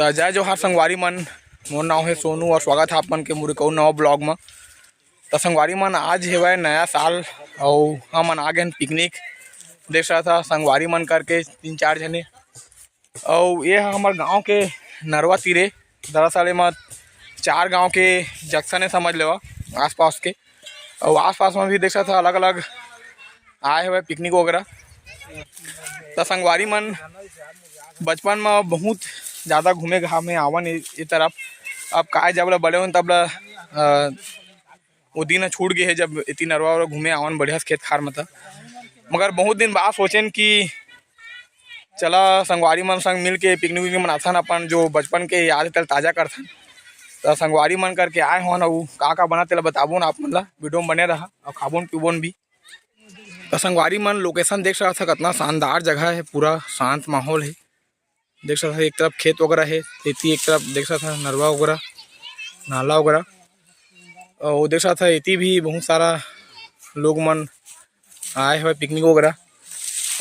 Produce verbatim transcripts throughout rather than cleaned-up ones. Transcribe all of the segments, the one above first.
त जय जोहार संगवारी मन, मोर नाव हे सोनू और स्वागत हे आप मन के मोर एक अउ नवा blog म। त संगवारी मन, आज हेवय नया साल अउ हमन आ गेन picnic। देख सकत ह संगवारी मन करके तीन चार झने, अउ ये ह हमर गांव के नरवा तीरे। दरअसल एमा चार गांव के junction हे, समझ लेवा, आसपास के। अउ आसपास म भी देख सकत ह अलग-अलग आए हवय picnic वगैरह। त संगवारी मन, बचपन म बहुत ज्यादा घूमे घामे आवन ए, ए तरफ। अब काय, जब ले बड़े होन तब ले, अ, वो दिन ह छूट गे हे, जब एती नरवा वरवा घूमे आवन बढ़िया से खेत खार म त। मगर बहुत दिन बाद सोचेन कि चला संगवारी मन संग मिल के picnic विकनिक मनाथन, अपन जो बचपन के याद हे तेला ताजा करथन। त संगवारी मन करके आए होन, अउ का का बना तेला बताबोन आप मन ला, video म बने रहा अउ खाबोन पीबोन भी। त संगवारी मन, location देख सकत ह, कतना शानदार जगह हे, पूरा शांत माहौल हे। देख सकत ह, एक तरफ खेत वगैरह हे, एती एक तरफ देख सकत ह नरवा वगैरह, नाला वगैरह, अउ देख सकत ह एती भी बहुत सारा लोग मन आए हवय picnic वगैरह।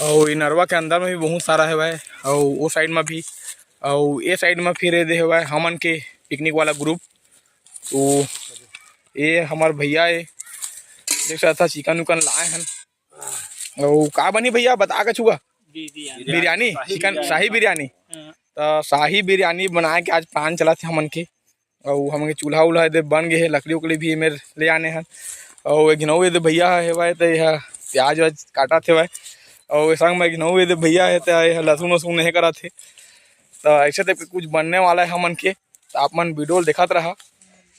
अउ ये नरवा के अंदर में भी बहुत सारा हवय, अउ ओ side में भी, अउ ए side में फिर ये दे हवय हमन के picnic वाला group। तो ये हमर भैया ए, देख सकत ह chicken उकन लाए हन। अउ का बनी भैया, बता के छुआ? बिरयानी। बिरयानी, शाही chicken, बिरयानी। शाही बिरयानी। हाँ। त शाही बिरयानी बनाए के आज plan चलत हे हमन के। अउ हमन के चूल्हा उल्हा एदे बन गे हे, लकड़ी उकड़ी भी एमेर ले आने हन। अउ एक झन अउ एदे भैया ह हेवय, त एहा प्याज व्याज काटत हेवय। अउ ए संग म एक झन अउ एदे भैया हे, त एहा लहसुन वहसुन एहे करत हे। त ऐसे type के कुछ बनने वाला हे हमन के, त आप मन video ल देखत रहा।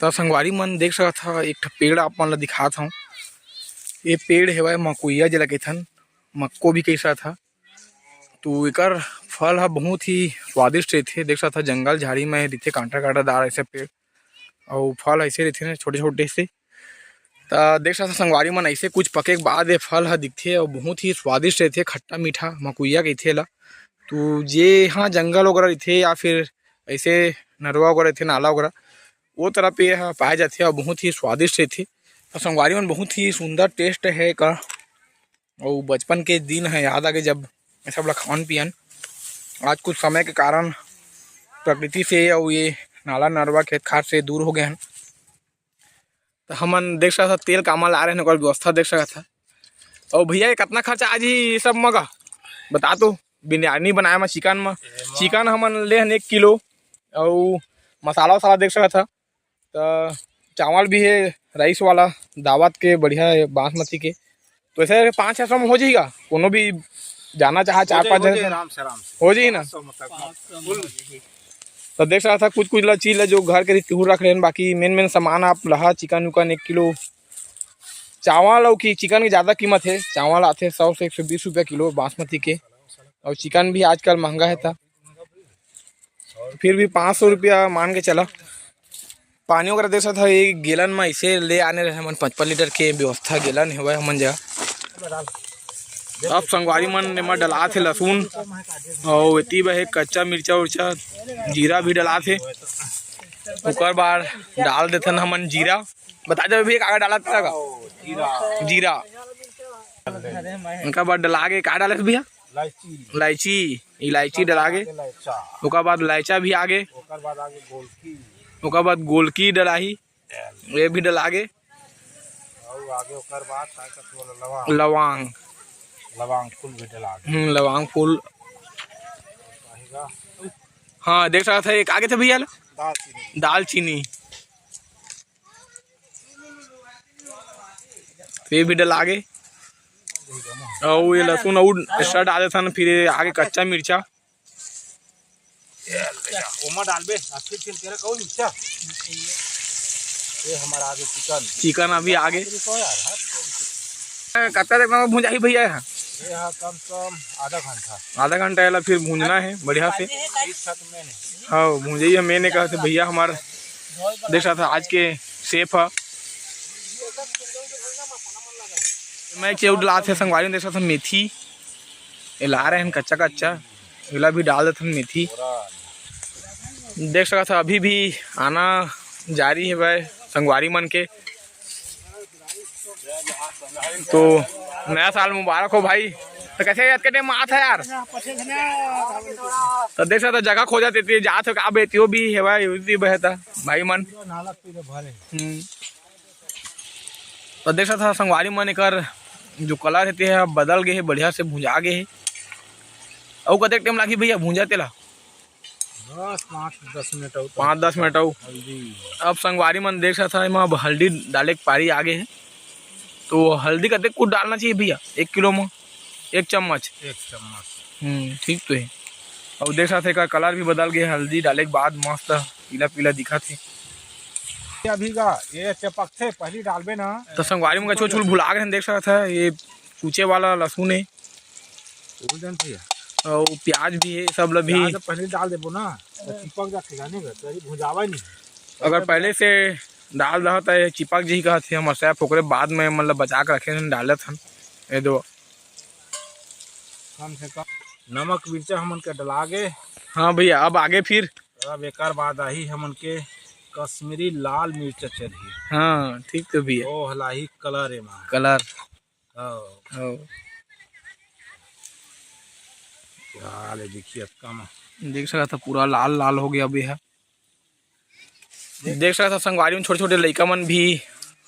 त संगवारी मन देख सकत ह, एक ठा पेड़ आप मन ल दिखात हव। ये पेड़ हेवय मकोइया, जेला कहिथन, मक्को भी कहि सकत ह। तो एकर फल ह बहुत ही स्वादिष्ट रहिथे। देख सकत ह, जंगल झाड़ी में रहिथे, कांटा कांटादार ऐसे पेड़, अउ फल ऐसे रहिथे ना, छोटे छोटे से। त देख सकत ह संगवारी मन, ऐसे कुछ पके के बाद ये फल ह दिखथे अउ बहुत ही स्वादिष्ट रहिथे, खट्टा मीठा मकुइया कहिथे एला। तो जे, हाँ, जंगल वगैरह रहिथे या फिर ऐसे नरवा वगैरह रहिथे, नाला वगैरह, वो तरफ ये ह पाए जाथे अउ बहुत ही स्वादिष्ट रहिथे। तो संगवारी मन, बहुत ही सुंदर taste हे एकर। अउ बचपन के दिन ह याद आगे, जब ये सब ला खावन पियन। आज कुछ समय के कारण प्रकृति से अउ ये नाला नरवा खेत खार से दूर हो गए हन। त हमन देख सकत ह तेल कामा ला रहे हन, ओकर व्यवस्था देख सकत ह। अउ भैया, ये कतना खर्चा आ जही ये सब म गा? बता तो, बिरयानी बनाए म, chicken म। Chicken हमन ले हन एक किलो, अउ मसाला वसाला देख सकत ह। त चावल भी हे, rice वाला, दावत के बढ़िया हे, बासमती के। तो ऐसे पाँच छः सौ में हो जाएगा, कोनो भी जाना चाहे, चार पाँच जने। आराम से, आराम से। हो जाही ना? पाँच सौ में तक। तो देख सकत ह, कुछ कुछ ला चीज ला जो घर के रही, तिहू रख लेन, बाकी main main सामान आप लहा, chicken उकन एक किलो। चावल अउ की chicken की ज़्यादा कीमत हे, चावल आथे सौ से एक सौ बीस रुपया किलो बासमती के, अउ chicken भी आजकल महंगा हे, त फिर भी पाँच सौ रुपया मान के चला। पानी वगैरह देख सकत ह, ये gallon में ऐसे ले आने रहे हमन, पचपन लीटर के व्यवस्था gallon हेवय हमन जगह। अब संगवारी मन एमा डलात हे लहसुन, अउ एती बर हे कच्चा मिर्चा उर्चा, जीरा भी डलात हे। ओकर बाद डाल देथन हमन जीरा। बता दे भी का का डालत हे का? जीरा। जीरा। उनका बाद डला के का डालत भैया? इलायची। इलायची, इलायची डला गे। इलायचा। ओकर बाद इलायचा भी आगे। ओकर बाद आगे गोलकी। ओकर बाद गोलकी डलाही। ये भी डला गे। अउ आगे ओकर बाद का कहत बोला, लवांग। लवांग। लवांग फूल भी डला गे। हम्म, लवांग फूल। आएगा। हाँ, देख सकत ह, एक आगे थे भैया ला। दालचीनी। दालचीनी। ये भी डला गे। अउ ये लहसुन अउ extra डाल देथन, फिर ये आगे कच्चा मिर्चा। ओमा डालबे, आ फिर, फिर तेरा कहूँ मिर्चा। ये हमारा आगे chicken। Chicken अभी आगे। रुको यार, हाँ। कतका देर में भुंजाही भैया? ये हा कम से कम आधा घंटा। आधा घंटा एला फिर भूंजना हे बढ़िया से। बीस सात में नहीं। हाँ, भूंजई ह main, कहत हे भैया हमार। देख सकत ह आज के chef ह। मैं चेउट लात हे संगवारी, देख सकत ह मेथी, ये ला रहे हैं कच्चा कच्चा, एला भी डाल देथन मेथी। देख सकत ह अभी भी आना जारी हे भाई संगवारी मन के। तो नया साल मुबारक हो भाई। तो कैसे याद करने में आता यार? तो देख सकत हो, जगह खोजत हे, जात हो का बेतियो भी हेवय, उसी बहता भाई मन। हम्म। तो देख सकत हो संगवारी मन, एकर जो colour हे, ते ह बदल गे हे, बढ़िया से भुंजा गे हे। अउ कतेक time लागही भैया भुंजा तेला? बस पाँच दस मिनट अउ। पाँच दस मिनट अउ। हल्दी। अब संगवारी मन देख सकत हो, एमा अब हल्दी डाले के पारी आ गे हे। तो हल्दी कतेक कुछ डालना चाहिए भैया, एक किलो में? एक चम्मच। एक चम्मच। हम्म, ठीक तो हे। अउ देख सकत हो, एकर colour भी बदल गे, हल्दी डाले के बाद मस्त पीला पीला दिखत हे। ये अभी का, ये चपकथे, पहली डालबे ना। तो संगवारी मन का छोल छोल भुला गे हन, देख सकत हो, ये कुचे वाला लहसुन हे। भूल जान भैया। अउ प्याज भी हे, सब ल भी। प्याज पहले डाल देबो ना, तो चिपक जाथे, जाने का, तो अभी भुंजावा नहीं। अगर पहले से डाल दहा, तो ये चिपक जही कहत हे हमर chef, ओकरे बाद में, मतलब, बचा के रखे हन, डालत हन। ये दो। कम से कम नमक मिर्चा हमन के डला गे। हाँ भैया, अब आगे फिर? अब एकर बाद आही हमन के कश्मीरी लाल मिर्चा चढ़ी। हाँ, ठीक तो भैया। ओ हलाही colour एमा। Colour। हाँ। हाँ। क्या ले देखिए, अतका में। देख सकत हो, पूरा लाल लाल हो गया अब ये ह। देख सकत हो, संगवारी मन, छोटे-छोटे लइका मन भी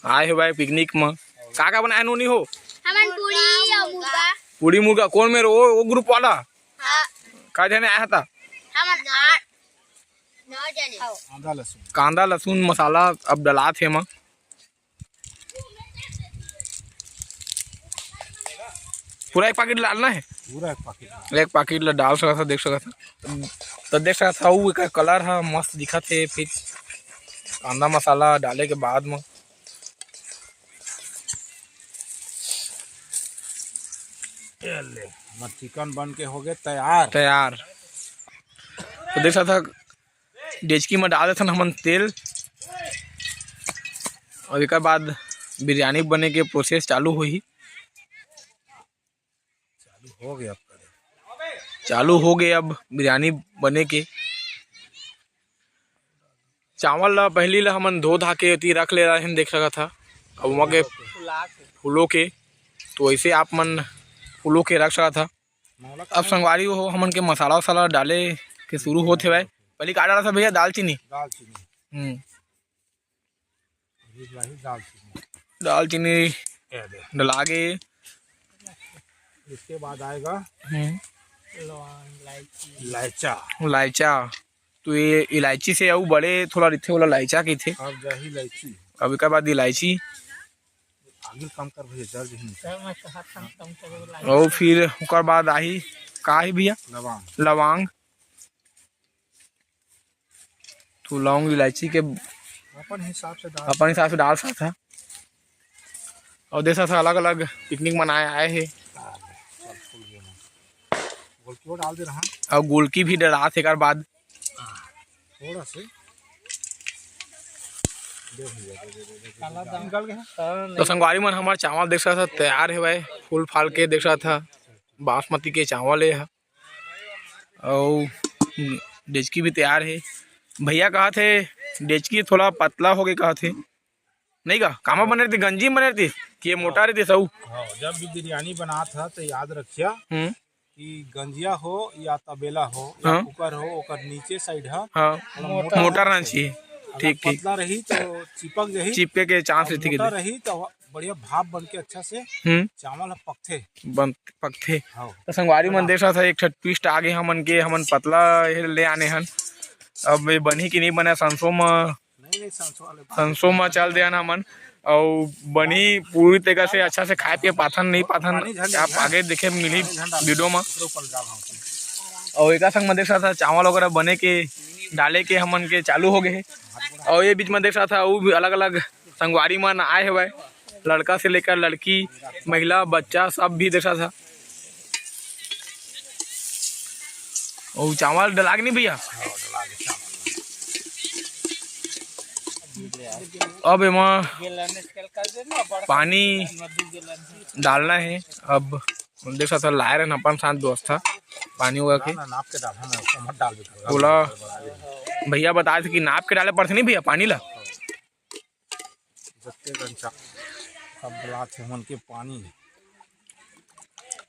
आए हे भाई picnic म। का का बनाए नोनी हो? हमन पूरी अउ मुर्गा। पूरी मुर्गा। कौन मेर? वो, वो group वाला? हाँ। का जने आया था? हमन आठ, नौ जने। कांदा लहसुन। कांदा लहसुन मसाला अब डलात हे एमा। पूरा एक packet डालना हे? पूरा एक packet। एक packet ला डाल सकत हो, देख सकत हो। तो देख सकत हो, उ एकर colour ह मस्त दिखत हे। फिर कांदा मसाला डाले के बाद म ये ले, हमर chicken बन के हो गए तैयार। तैयार। तो देख सकत हो, डेचकी में डाल देथन हमन तेल, और एकर बाद बिरयानी बने के process चालू होही। चालू हो गया अब। चालू हो गए अब बिरयानी बने के। चावल ला पहली ला हमन धो धा के एती रख ले रहेन, देख सकत हा। अब वहाँ के फुलो के, तो ऐसे आप मन फुलो के रख सकत हा। अब संगवारी हो, हमन के मसाला वसाला डाले के शुरू होत हेवय। पहली का डाला था भैया? दालचीनी। दालचीनी। हम्म। अभी भाई दालचीनी। दालचीनी ये दे। डला गे। इसके बाद आएगा हम्म। इलायचा। इलायचा। तो ये इलायची से अउ बड़े थोड़ा रिथे वाला इलायचा कहिथे। अब जाही इलायची। अब एकर बाद इलायची। आगे काम कर भैया, जल जही नहीं। और फिर ओकर बाद आही का ही भैया? लवांग। लवांग। तो लौंग इलायची के अपन हिसाब से डाल अपन हिसाब से डाल सकत हा। और देख सकत हा, अलग-अलग पिकनिक मनाए आए हे। गोलकी डाल दे रहा। और गोलकी भी डलात हे एकर बाद। थोड़ा से। दे भैया, दे, दे, दे, दे, दे, निकल गया। तो संगवारी मन, हमार चावल देख सकत हा, तैयार हे भाई, फूल फाल के देख सकत हा, बासमती के चावल हे। अउ डेचकी भी तैयार हे। भैया कहत हे डेचकी थोड़ा पतला हो गे कहत हे, नहीं का? कामा बने रहती, गंजी में बने रहती कि ये मोटा रहती सऊ? हाँ, जब भी बिरयानी बनात हा तो याद रखिया हम्म। कि गंजिया हो या तबेला हो या हाँ। कुकर हो, ओकर नीचे side हा हाँ। थोड़ा मोटा मोटा रहना चाहिए। अगर ठीक, ठीक। पतला रही तो चिपक जाही। चिपके के chance और रहती मोटा कि रही तो बढ़िया भाप बन के अच्छा से हम्म। चावल ह पकथे। बन पकथे। हाँ। तो संगवारी मन देख सकत हा, एक ठो twist आ गे हमन के, हमन पतला ले आने हन। अब ये बनही कि नहीं बने, संसो म, नहीं, नहीं, संसो वाले संसो म चल दे हन हमन। अउ बनी पूरी तरीका से अच्छा से खाए पिए पाथन नहीं पाथन, पानी झन आप डाल। आगे देखे मिली पानी झन डाल। Video म। ऊपर डाल हम। अउ एकर संग म देख सकत हा, चावल वगैरह बने के, डाले के हमन के चालू हो गए हे। अउ ये बीच म देख सकत हा, वो भी अलग-अलग संगवारी मन आए हवय, लड़का से लेकर लड़की, महिला, बच्चा सब भी देख सकत हा। अउ चावल डला के नहीं भैया? अब एमा पानी डालना हे। अब देख सकत हा, लाए रहन अपन साथ व्यवस्था पानी होगा के। ना, ना, नाप के डाल, हम मत डाल दे। ओला भैया बताए थे कि नाप के डाले पड़थे नहीं भैया पानी ला। जत्ते गन चा-, सब डलात हे हमन के पानी।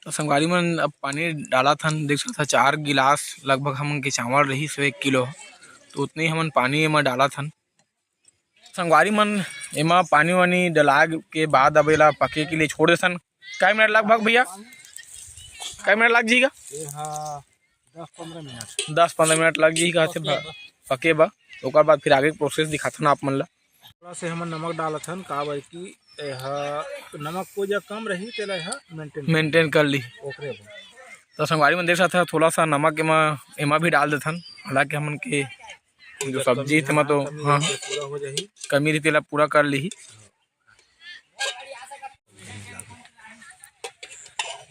तो संगवारी मन, अब पानी डालत हन, देख सकत ह, चार गिलास लगभग हमन के चावल रहिस हे, एक किलो, तो उतने ही हमन पानी एमा डालत हन। संगवारी मन, एमा पानी वानी डलाए के बाद अब एला पके के लिए छोड़ देथन। कई मिनट लगभग भैया, कई मिनट लग जाएगा? ये हाँ, दस पंद्रह मिनट। दस पंद्रह मिनट लग जाही कहथे पके ब-, बर। पके बर। ओकर बाद फिर आगे के प्रोसेस दिखाथन आप मन ला। थोड़ा से हमन नमक डालत हन, काबर कि एहा नमक कोई जगह कम रही, तेला एहा मेंटेन मेंटेन कर ली। ओकरे बर। तो संगवारी मन देख सकत ह, थोड़ा सा नमक एमा, एमा भी डाल देथन, हालांकि हमन के जो सब्जी तेमा तो, कमी हाँ, रहिथे, पूरा हो जाही। कमी रही, तेला पूरा कर लीही।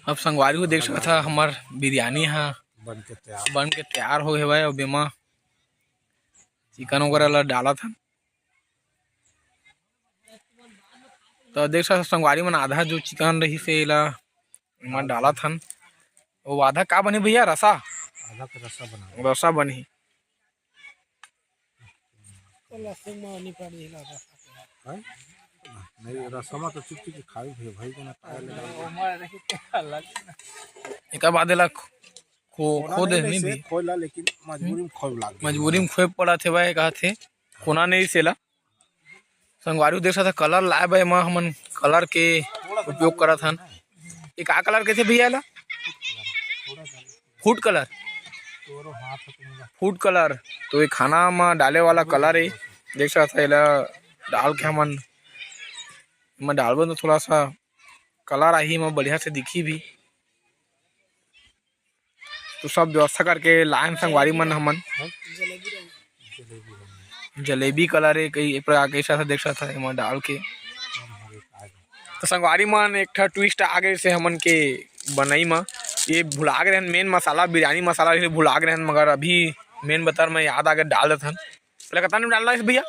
अब संगवारी हो देख सकत ह, हमर बिरयानी ह बन के तैयार। बन के तैयार हो हवय। अब एमा चिकन वगैरह ला डालत हन। तो देख सकत ह संगवारी मन, आधा जो चिकन रहिस हे, एला एमा डालत हन। वो आधा का बनी भैया, रसा? आधा के रसा बना। रसा बनी। तो लहसुन में नहीं पड़ी है, रसा के। हैं? नहीं, रसा में तो चुप चुप के खाई भी भाई, के ना खाए ले डाल। वो मैं रही तो अलग। एकर बाद एला खो-, खो दे नहीं भी। खोला, लेकिन मजबूरी में खोए लाग गया। मजबूरी में खोए पड़त हे भाई, कहत हे, खोना नहीं सेला। संगवारी देख सकत ह, कलर लाए बर एमा हमन कलर के उपयोग करत हन। ये का कलर कथे भैया एला? Food colour. Food colour. तो ये खाना म डाले वाला कलर हे। देख सकत ह, एला डाल के हमन एमा डालबो तो थोड़ा सा कलर आही, एमा बढ़िया से दिखी भी। तो सब व्यवस्था करके लायन संगवारी मन हमन। जलेबी कलर हे, कई एक प्रकार के ऐसा देख सकत ह एमा डाल के। तो संगवारी मन, एक ठा ट्विस्ट आ गए से हमन के बनई म। ये भुला गे रहन, मेन मसाला, बिरयानी मसाला जैसे भुला गे रहन, मगर अभी मेन बतर में याद आ गए, डाल देथन। पहले कितना टाइम डालना है भैया?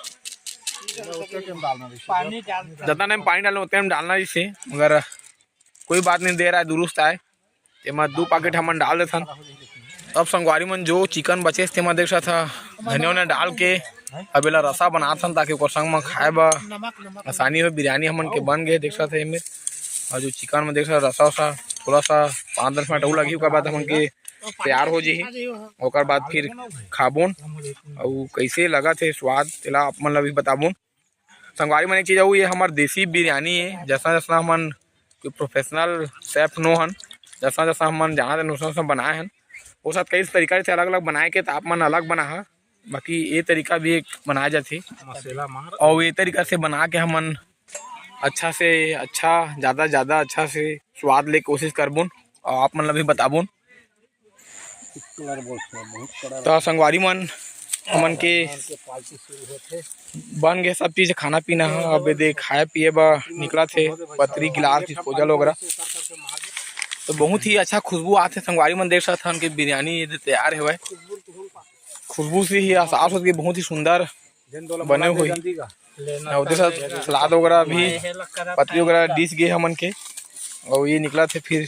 पानी डाल। जितना टाइम पानी डालना, उतना टाइम डालना है इसे, मगर कोई बात नहीं, दे रहा है, दुरुस्त आए। तेमा दू पैकेट हमन डाल देथन। अब संगवारी मन, जो चिकन बचे, तेमा देख सकत ह, धनिया वनिया डाल के अब एला रसा बनाथन, ताकि ओकर संग म खाए बर आसानी हो। बिरयानी हमन के बन गए, देख सकत ह एमे। और जो चिकन में देख सकत ह, रसा वसा थोड़ा सा पाँच दस मिनट अउ लगही, ओकर बाद हमन के तैयार हो जही। ओकर बाद फिर खाबोन, अउ कैसे लगत हे स्वाद, तेला आप मन ला भी बताबोन। संगवारी मन, एक चीज अउ, ये हमर देसी बिरयानी हे। जैसा जैसा हमन कोई प्रोफेशनल शेफ नो हन, जैसा जैसा हमन जानत हन, वैसा वैसा बनाए हन। वो साथ कई तरीका से अलग अलग बनाए के, तो आप मन अलग बना ह, बाकी ये तरीका भी एक बनाए जाथे। मसाला मार। और ये तरीका से बना के हमन अच्छा से अच्छा, ज़्यादा ज़्यादा अच्छा से स्वाद ले कोशिश करबोन और आप मन ला भी बताबोन। कलर बहुत, बहुत कलर। तो संगवारी मन, हमन के पार्टी शुरू होथे। बन गए सब चीज, खाना पीना ह। अब एदे खाए पिए बर निकलत हे, पतरी, गिलास, डिस्पोजल वगैरह। तो बहुत ही अच्छा खुशबू आथे संगवारी मन, देख सकत हन कि बिरयानी एदे तैयार हेवय। खुशबू से ही एहसास होत कि बहुत ही सुंदर बने हुए। और देख सकत, सलाद वगैरह भी, पतरी वगैरह डिस गे हमन के, और ये निकलत हे फिर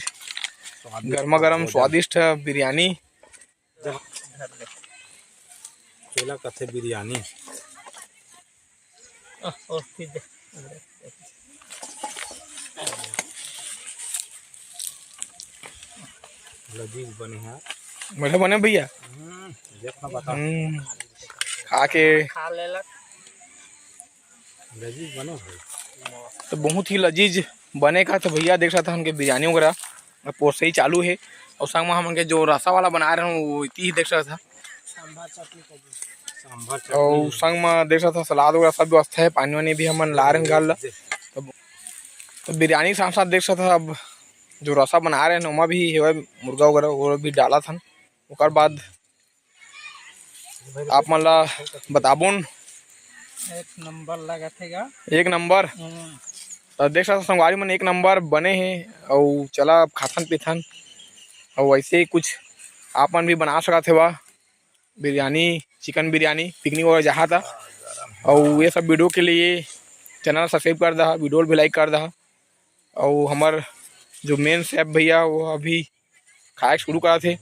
गर्मा गर्म स्वादिष्ट बिरयानी। केला कथे बिरयानी। लजीज बने हे। बढ़िया बने भैया। हम्म, देखना बता। हम्म, खा के खा लेलक। लजीज बने भाई। तो बहुत ही लजीज बने का तो भैया देख सकत हन के बिरयानी वगैरह अब पोसई चालू हे। और संग में हमन के जो रसा वाला बना रहे हैं वो इति ही देख सकत हन। सांभर चटनी का जूस। सांभर चटनी। और संग में देख सकत हन सलाद वगैरह सब व्यवस्था है, पानी वानी भी हमन ला रहे हैं घर ला। तो, तो बिरयानी के साथ साथ देख सकत हन अब जो रसा बना रहे हैं ओमा भी हेवय मुर्गा वगैरह वो भी डालत हन। ओकर बाद आप मन ला बताबोन। एक नंबर लगत हे गा। एक नंबर। हम्म। तो देख सकत हव संगवारी मन, एक नंबर बने हे। अउ चला अब खाथन पीथन, अउ ऐसे ही कुछ आप मन भी बना सकत हेवा बिरयानी, चिकन बिरयानी, पिकनिक वगैरह जहाँ था। अउ ये सब वीडियो के लिए चैनल सब्सक्राइब कर दहा, वीडियो भी लाइक कर दहा। अउ हमर जो मेन शेफ भैया वो अभी खाए शुरू करत हे।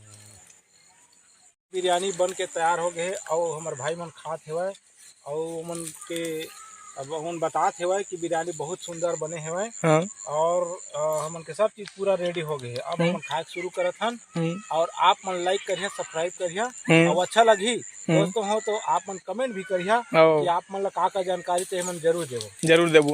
बिरयानी बन के तैयार हो गए हे अउ हमर भाई मन खात हेवय अउ ओमन के अब हमन बतात हेवय कि बिरयानी बहुत सुंदर बने हेवय। हाँ। और, अ, हमन के सब चीज पूरा ready हो गए हे। अब हम्म। हमन खाए के शुरू करत हन। हम्म। और आप मन like करिहा, subscribe करिहा। हम्म। और अच्छा लगही हम्म। दोस्तों हो तो आप मन comment भी करिहा ओ। कि आप मन ला का का जानकारी, तो हमन जरूर देबो। जरूर देबो।